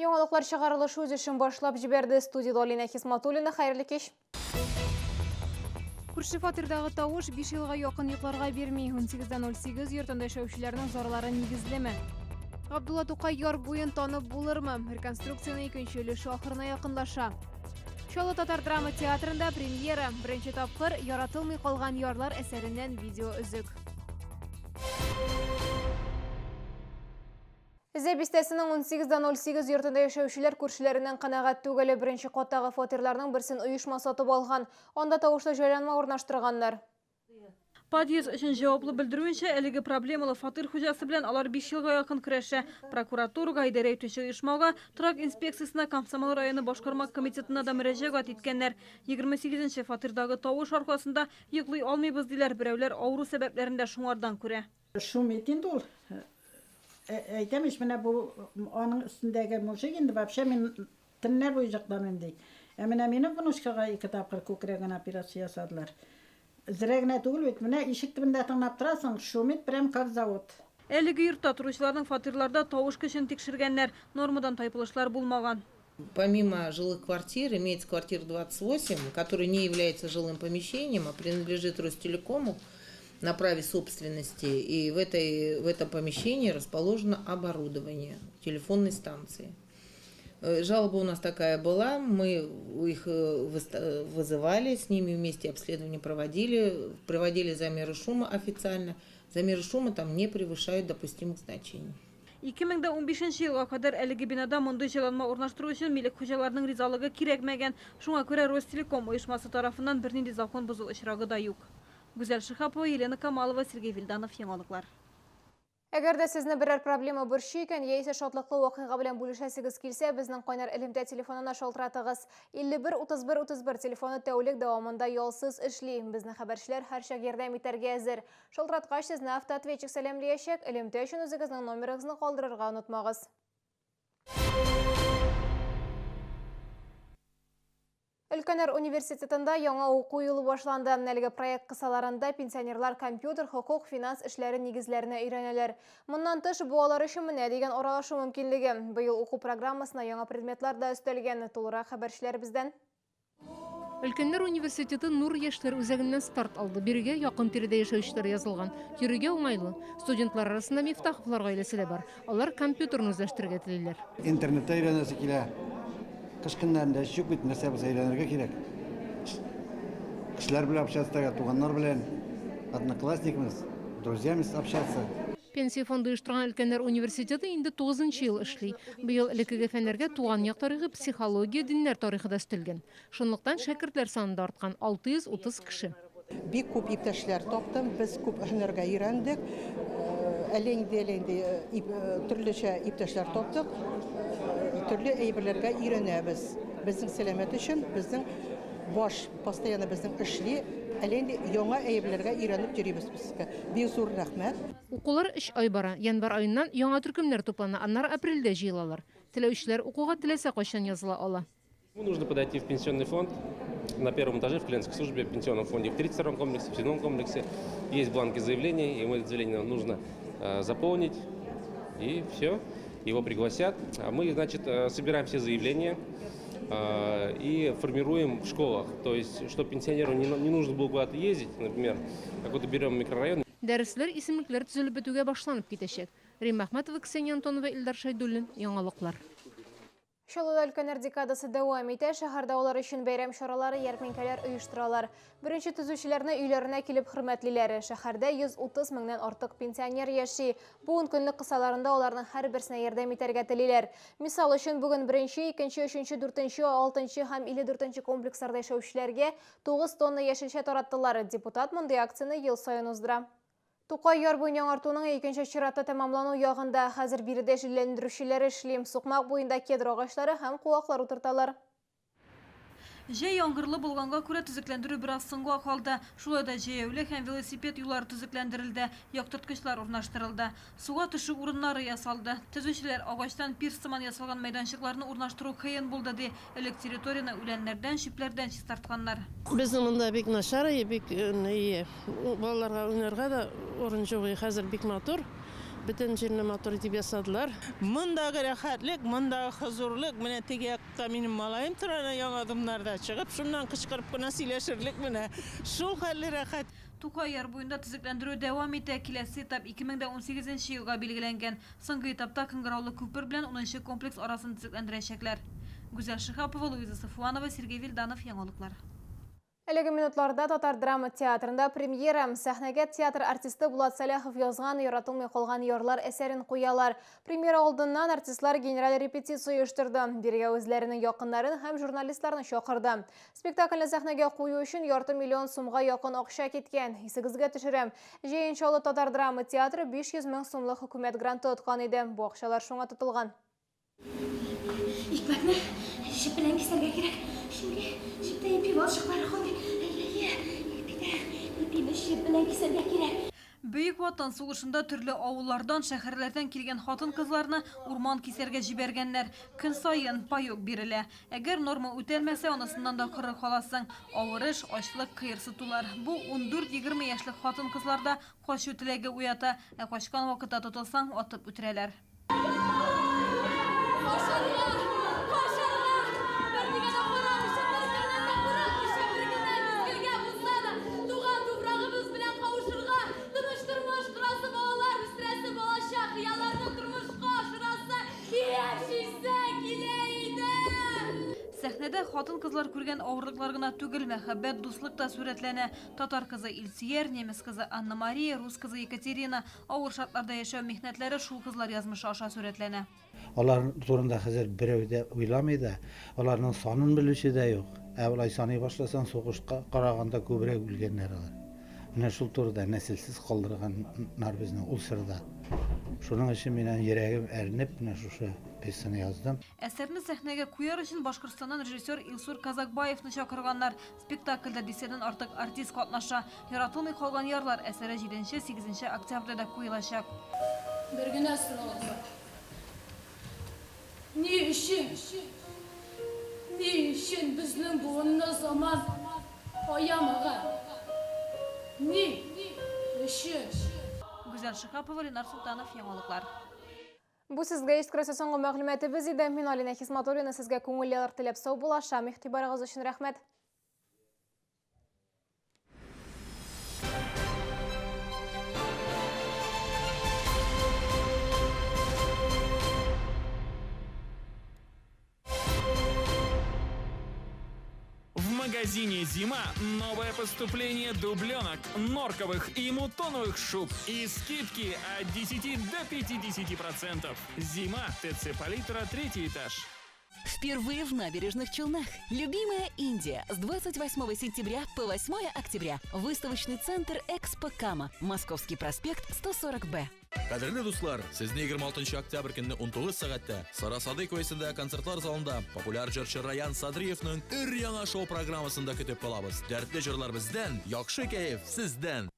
Яңалыклар чыгарылышы үз эшен башлап җибәрде. Студиядә Алинә Хисматуллина. Хәерле кич. Күрше фатирдагы тавыш 5 елга якын йокларга бирми. 18.08 йортында яшәүчеләрнең зарлары нигезлеме? Габдулла Тукай яр буен танып булырмы? Реконструкциянең икенче өлеше ахырына якынлаша. Чаллы татар драма театрында премьера. Беренче тапкыр Яратылмый калган ярлар әсәреннән видео өзек. Зәй бистәсенең 18.08 йортында яшәүчеләр күршеләреннән канәгать түгел. Беренче каттагы фатирларның берсен оешма сатып алган. Анда тавышлы җайланма урнаштырганнар. Подъезд өчен җаваплы белдерүенчә, әлеге проблемалы фатир хуҗасы белән алар биш елга якын көрәшә. Прокуратурага, идарә итүче оешмага, торак инспекциясенә, Комсомол районы башкарма комитетына да мөрәҗәгать иткәннәр. 28 нче фатирдагы тавыш аркасында йоклый алмыйбыз, диләр. Берәүләр авыру сәбәпләрен дә шуңардан күрә. Шумит инде ул. Әйтәм ич, менә бу аның өстендәге мужик инде вообще мин төннәр буе җыкламыйм ди. Ә менә минем внучкага ике тапкыр күкрәген операция ясадылар. Зрә генә түгел бит, менә ишек төбендә тыңлап торасың, шумит прям как завод. Әлеге йортта торучыларның фатирларда тавыш көчен тикшергәннәр, нормадан тайпылышлар булмаган. Помимо жилых квартир, имеется квартира 28, которая не является жилым помещением, а принадлежит Ростелекому на праве собственности. И в, этой, в этом помещении расположено оборудование телефонной станции. Э, жалоба у нас такая была, мы их э, э, вызывали, с ними вместе обследование проводили, проводили замеры шума официально. Замеры шума там не превышают допустимых значений. 2015 елга кадәр әлеге бинада мондый җайланма урнаштыру өчен милек хуҗаларының ризалыгы кирәкмәгән. Шуңа күрә Ростелеком оешмасы тарафыннан бернинди закон бозу очрагы да юк. Гүзәл Шиһапова, Елена Камалова, Сергей Вильданов, Яңалыклар. Әгәр дә сезне берәр проблема борчый икән, яисә шатлыклы вакыйга белән бүлешәсегез килсә, безнең кайнар элемтә телефонына шалтыратыгыз. 51 31 31 телефоны тәүлек дәвамында ялсыз эшли. Безнең хәбәрчеләр һәрчак ярдәм итәргә әзер. Шалтыраткач, сезне автоответчик сәламлиячәк, элемтә өчен үзегезнең номерыгызны калдырырга онытмагыз. Өлкәннәр университетында яңа уку юлы башланды. Әлеге проект кысаларында пенсионерлар компьютер, хокук, финанс эшләре нигезләренә өйрәнәләр. Моннан тыш, бу алар өчен менә дигән аралашу мөмкинлеге. Быел уку программасына яңа предметлар да өстәлгән. Тулырак хәбәрчеләребездән. Өлкәннәр университеты Нур яшьләр үзәгеннән старт алды. Бирегә якын тирәдә яшәүчеләр язылган. Йөрергә уңайлы. Студентлар арасында Мифтаховлар гаиләсе дә бар. Алар компьютерны үзләштерергә телиләр. Интернетта өйрәнәсе килә. Кыш көннәрендә эш юк бит, нәрсә булса өйрәнергә кирәк. Кешеләр белән общаться, туганнар белән, одноклассниками, друзьями общаться. Пенсия фонды оештырган Өлкәннәр университеты инде тугызынчы ел эшли. Быел элеккеге фәннәргә туган як тарихы, психология, диннәр тарихы да өстәлгән. Шунлыктан шәкертләр саны да арткан, 630 кеше. Бик күп иптәшләр таптым, без күп һөнәргә өйрәндек. Әллә нинди, әллә нинди төрлечә иптәшләр таптык. Төрле әйберләргә өйрәнәбез. Безнең сәламәт өчен, безнең баш постоянно безнең эшли. Әллә нинди яңа әйберләргә өйрәнеп йөрибез без. Бик зур рәхмәт. Укулар өч ай бара. Январь аеннан яңа төркемнәр туплана, аннары апрельдә җыелалар. Теләүчеләр укуга теләсә кайчан языла ала. Нужно подойти в пенсионный фонд на первом этаже в клиентской службе, в пенсионном фонде в 32 комплексе, в 7 комплексе. Есть бланки заявлений, ему это заявление нужно э, заполнить, и все, его пригласят. А мы, значит, э, собираем все заявления э, и формируем в школах. То есть, чтобы пенсионеру не, не нужно было куда-то ездить, например, какой-то берем микрорайон. Дәресләр исемлекләр төзелеп бетүгә башланып китәчәк. Римма Әхмәтова, Ксения Антонова, Илдар Шәйдуллин. Яңалыклар. Чаллыда өлкәннәр декадасы дәвам итә. Шәһәрдә алар өчен бәйрәм чаралары, ярминкәләр оештыралар. Беренче төзүчеләрне өйләренә килеп хөрмәтлиләр. Шәһәрдә 130 меңнән артык пенсионер яши. Бу ункөнлек кысаларында аларның һәрберсенә ярдәм итәргә телиләр. Мисал өчен, бүген беренче, икенче, өченче, дүртенче, алтынчы һәм 54 комплексларда яшәүчеләргә 9 тонна яшелчә тараттылар. Депутат мондый акцияне ел саен уздыра. Тукай яр буен яңартуның икенче чираты тәмамлану ягында. Хәзер биредә җилләндерүчеләр эшли. Сукмак буенда кедр агачлары һәм куаклар утырталар. Җәй яңгырлы булганга күрә төзекләндерү бераз соңга калды. Шулай да җәяүле һәм велосипед юллары төзекләндерелде, яктырткычлар урнаштырылды. Суга төшү урыннары ясалды. Төзүчеләр агачтан пирс сыман ясалган мәйданчыкларны урнаштыру кыен булды, ди. Элек территорияне үләннәрдән, чүпләрдән чистартканнар. Безнең монда бик начар, бик ие. Балаларга уйнарга да урын җук. Хәзер бик матур. Бөтен җирне матур итеп ясадылар. Мондагы рәхәтлек, мондагы хозурлык, менә теге якта минем малаем тора әнә яңа дымнарда чыгып, шуннан кычкырып кына сөйләшерлек менә. Шул хәтле рәхәт. Тукай яр буенда төзекләндерү дәвам итә. Киләсе этап 2018 нче елга билгеләнгән. Соңгы этапта Кыңгыраулы күпер белән унынчы комплекс арасын төзекләндерәчәкләр. Гүзәл Шиһапова, Луиза Сафуанова, Сергей Вильданов, Яңалыклар. Әлеге минутларда Татар драма театрында премьера. Сәхнәгә театр артисты Булат Сәләхов язган Яратылмый калган ярлар әсәрен куялар. Премьера алдыннан артистлар генераль репетиция оештырды. Бирегә үзләренең якыннарын һәм журналистларны чакырды. Спектакльне сәхнәгә кую өчен ярты миллион сумга якын акча киткән. Исегезгә төшерәм, җәен Чаллы татар драма театры 500 мең сумлык хөкүмәт гранты откан иде. Бу акчалар шуңа тотылган. Икмәкне җеп белән кисәргә кирәк, чөнки җептә ипи валчыклары калмый. Әйе, ипидә, ипине җеп белән кисәргә кирәк. Бөек Ватан сугышында төрле авыллардан, шәһәрләрдән килгән хатын-кызларны урман кисәргә җибәргәннәр. Көн саен паёк бирелә. Әгәр норма үтәлмәсә, анысыннан да коры каласың. Авыр эш, ачлык, кыерсытулар. Бу ундүрт-егерме яшьлек хатын-кызларда качу теләге уята. Ә качкан вакытта тотылсаң, атып үтерәләр. Качарга! Качарга! Бернигә дә карамыйча, беркемнән дә курыкмыйча, бер генә мизгелгә булса да, туган туфрагыбыз белән кавышырга, тыныч тормыш корасы, балалар үстерәсе, балачак хыялларны тормышка ашырасы, яшисе килә иде! Сәхнәдә хатын-кызлар күргән авырлыклар гына түгел, мәхәббәт, дуслык та сурәтләнә. Татар кызы Илсөяр, немец кызы Анна-Мария, рус кызы Екатерина. Авыр шартларда яшәү михнәтләре шул кызлар язмышы аша сурәтләнә. Алар турында хәзер берәү дә уйламый да, аларның санын белүче дә юк. Ә болай саный башласаң, сугышка караганда күбрәк үлгәннәр алар. Менә шул турыда нәселсез калдырганнар безне ул чорда. Шуның өчен мин аны йөрәгем әрнеп, менә шушы пьесаны яздым. Әсәрне сәхнәгә куяр өчен Башкортстаннан режиссер Илсур Казакбаевны чакырганнар. Спектакльдә дистәдән артык артист катнаша. Яратылмый калган ярлар әсәре җиденче, сигезенче октябрьдә дә куелачак. Бер генә соравым бар. Ни өчен, ни өчен безнең буынны заман аямаган? Ни өчен? Гүзәл Шиһапова, Ленар Солтанов, Яңалыклар. Бу сезгә җиткерәсе соңгы мәгълүматыбыз иде. Мин Алинә Хисматуллина сезгә күңелле яллар теләп саубуллашам. Игътибарыгыз өчен рәхмәт. В магазине «Зима» новое поступление дубленок, норковых и мутоновых шуб и скидки от 10 до 50%. «Зима», ТЦ «Палитра», третий этаж. Впервые в набережных Челнах. Любимая Индия с 28 сентября по 8 октября. Выставочный центр «Экспо Кама». Московский проспект, 140Б. Кадерле дуслар, сезне 26 октябрь көнне 19 сәгатьтә Сара Садыйкова исемендәге концертлар залында популяр җырчы Раян Садриевның өр-яңа шоу программасында көтеп калабыз. Дәртле җырлар бездән, яхшы кәеф сездән!